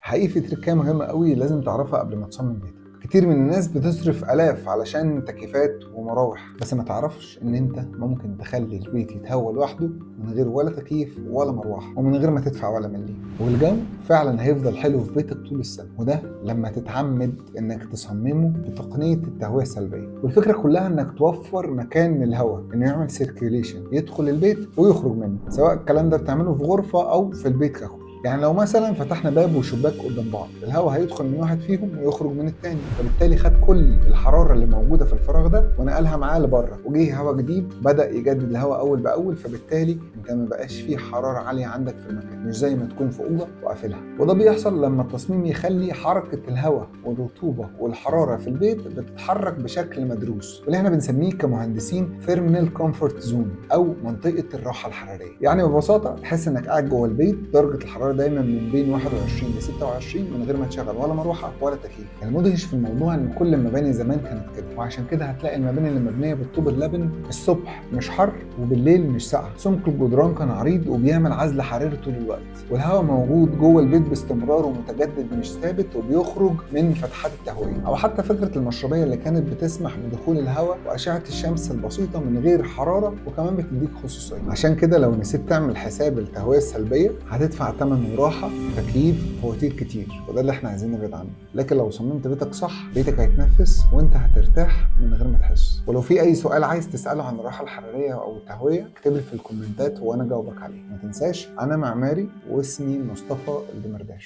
حقيقي في تركاية مهمة قوي لازم تعرفها قبل ما تصمم بيتك. كتير من الناس بتصرف آلاف علشان تكييفات ومراوح، بس ما تعرفش إن أنت ممكن تخلي البيت يتهوى لوحده من غير ولا تكييف ولا مروحة ومن غير ما تدفع ولا مليم، والجو فعلا هيفضل حلو في بيتك طول السنة، وده لما تتعمد إنك تصممه بتقنية التهوية السلبية. والفكرة كلها إنك توفر مكان للهواء إنه يعمل circulation، يدخل البيت ويخرج منه، سواء الكلام ده بتعمله في غرفة أو في البيت ككل. يعني لو مثلا فتحنا باب وشباك قدام بعض، الهواء هيدخل من واحد فيهم ويخرج من التاني، فبالتالي خد كل الحرارة اللي موجودة في الفراغ ده ونقلها معاه لبره، وجه هواء جديد بدا يجدد الهواء اول باول، فبالتالي انت ما بقاش فيه حرارة عالية عندك في المكان، مش زي ما تكون في اوضة وقافلها. وده بيحصل لما التصميم يخلي حركة الهواء والرطوبة والحرارة في البيت بتتحرك بشكل مدروس، واللي احنا بنسميه كمهندسين thermal comfort zone او منطقة الراحة الحرارية. يعني ببساطة تحس انك قاعد جوه البيت درجه الحرارة دايما من بين 21 ل 26 من غير ما تشغل ولا مروحة ولا تكييف. المدهش في الموضوع ان كل المباني زمان كانت كده، وعشان كده هتلاقي المباني اللي مبنية بالطوب اللبن الصبح مش حر وبالليل مش ساقعه. سمك الجدران كان عريض وبيعمل عزل حراري طول الوقت، والهواء موجود جوه البيت باستمرار ومتجدد مش ثابت وبيخرج من فتحات التهويه. او حتى فكرة المشربيه اللي كانت بتسمح بدخول الهواء واشعه الشمس البسيطة من غير حرارة، وكمان بتديك خصوصية. عشان كده لو نسيت تعمل حساب التهويه السلبية هتدفع ثمن وراحة تكييف فواتير كتير، وده اللي احنا عايزين نبعد عنه. لكن لو صممت بيتك صح، بيتك هيتنفس وانت هترتاح من غير ما تحس. ولو في اي سؤال عايز تساله عن الراحة الحرارية او التهويه اكتب لي في الكومنتات وانا اجاوبك عليه. ما تنساش انا معماري واسمي مصطفى الدمرداش.